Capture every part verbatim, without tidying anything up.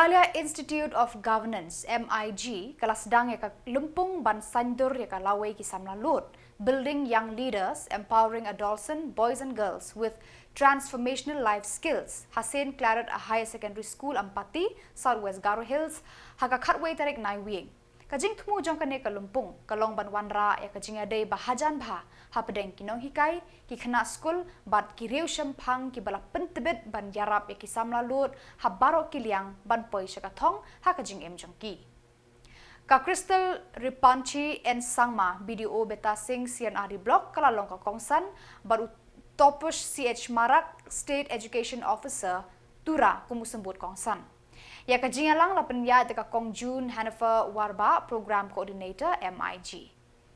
Meghalaya Institute of Governance, M I G, ka la sdang ïa ka lympung ban saiñdur ïa ka lawei ki samla lud, Building Young Leaders, Empowering Adolescent Boys and Girls with Transformational Life Skills, ha Saint Claret Higher Secondary School, Ampati, South West Garo Hills, ha ka khatwei tarik Naiwieng. Ka jingthmu jong kane ka lympung ka long ban wanrah ïa ka jingïadei ba hajan bha hapdeng ki nonghikai, ki khynnah skul bad ki riewshemphang kiba la pyntbit ban ïarap ïa ki samla lud ha baroh ki liang ban poi sha ka thong ha ka jingim jong ki. Ka Crystal Ripanchi N Sangma, B D O Betasing C and R D Block, ka la long ka kongsan bad u Topush C H Marak, State Education Officer, Tura, kum u symbud kongsan. Ïa ka jingïalang la pynïaid da ka Kong June Hanifer Warbah, Program Coordinator, M I G.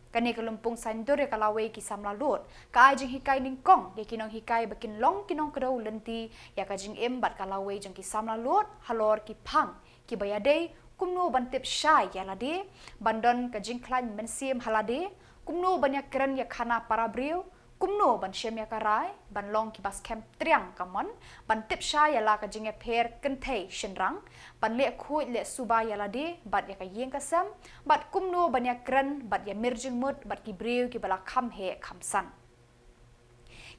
Kane ka lympung saiñdur ïa ka lawei ki samla lud ka ai jinghikai nyngkong ïa ki nonghikai ba kin long ki nongkdew lynti ïa ka jingim bad ka lawei jong ki samla lud halor ki phang kiba ïadei kumno ban tip shai ïa lade, ban don ka jingkhlaiñ mynsiem ha lade, kumno ban ïakren ïa khana para briew, kumno ban shem ïa ka rai, ban long kiba skhem triang ka mon, ban tip shai ïa la ka jingïapher kynthei shynrang, ban leh khuid leh suba ïa lade bad ïa ka ïing ka sem, bad kumno ban ïakren bad ïamir jingmut bad ki briew kiba la kham heh kham san.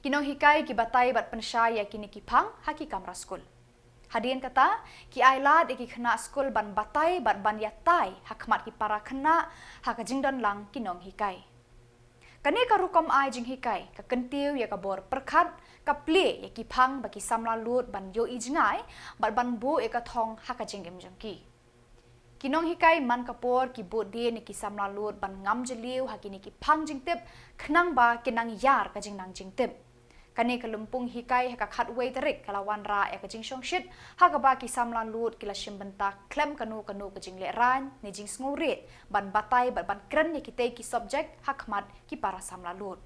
Ki nonghikai ki batai bad pynshai ïa kine ki phang ha ki kamra skul. Hadien kata, ki ailad ïa ki khynnah skul ban batai bad ban ïatai ha khmat ki para khynnah ha ka jingdon lang ki nonghikai. Kane ka rukom ai jinghikai ka kyntiew ïa ka bor pyrkhat, ka plie ïa ki phang ba ki samla lud ban ïohi jngai bad ban buh ïa ka thong ha ka jingim jong ki. Ki nonghikai man ka por ki bud dien ïa ki samla lud ban ngam jylliew ha kine ki phang jingtip khnang ba kin nang ïar ka jingnang jingtip. Kane ka lympung hikai ha ka khatwei tarik ka la wanrah ïa ka jingshongshit ha kaba ki samla lud ki la shim bynta khlem kano kano ka jinglehrain ne jingsngewrit ban batai bad ban kren ïa kitei ki subject ha khmat ki para samla lud.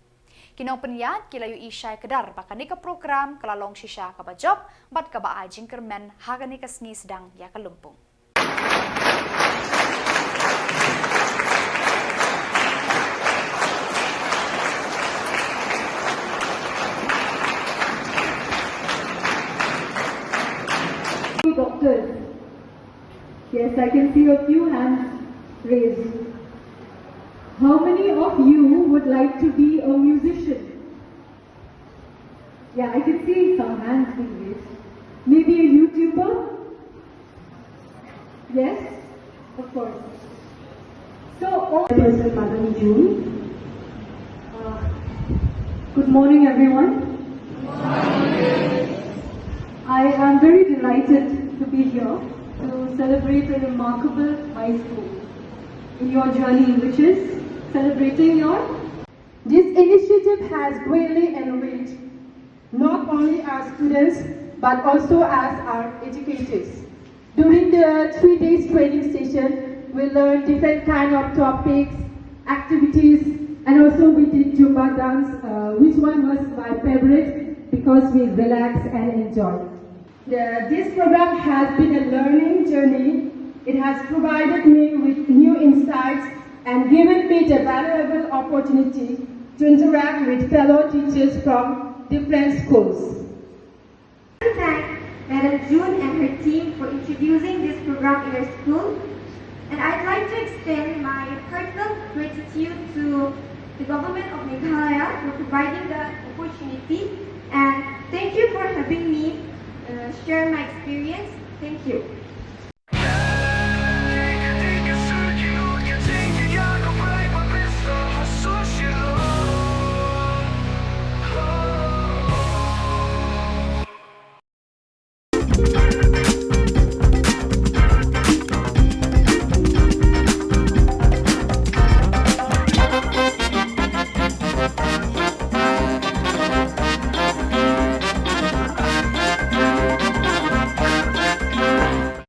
Ki nongpynïaid ki la ïohi shai kdar ba kane ka program ka la long shisha kaba jop bad kaba ai jingkyrmen ha kane ka sngi sdang ïa ka lympung. Doctors. Yes, I can see a few hands raised. How many of you would like to be a musician? Yeah, I can see some hands being raised. Maybe a YouTuber? Yes, of course. So, all person, Madam June. Uh, good morning, everyone. I am very delighted to be here to celebrate a remarkable milestone in your journey, which is celebrating your. This initiative has greatly enriched not only our students but also as our educators. During the three days training session, we learned different kind of topics, activities, and also we did Zumba dance, uh, which one was my favorite because we relaxed and enjoyed. The, this program has been a learning journey. It has provided me with new insights and given me the valuable opportunity to interact with fellow teachers from different schools. I thank Madam June and her team for introducing this program in our school, and I'd like to extend my heartfelt gratitude to the Government of Meghalaya for providing the opportunity, and thank you for having me, uh, share my experience. Thank you.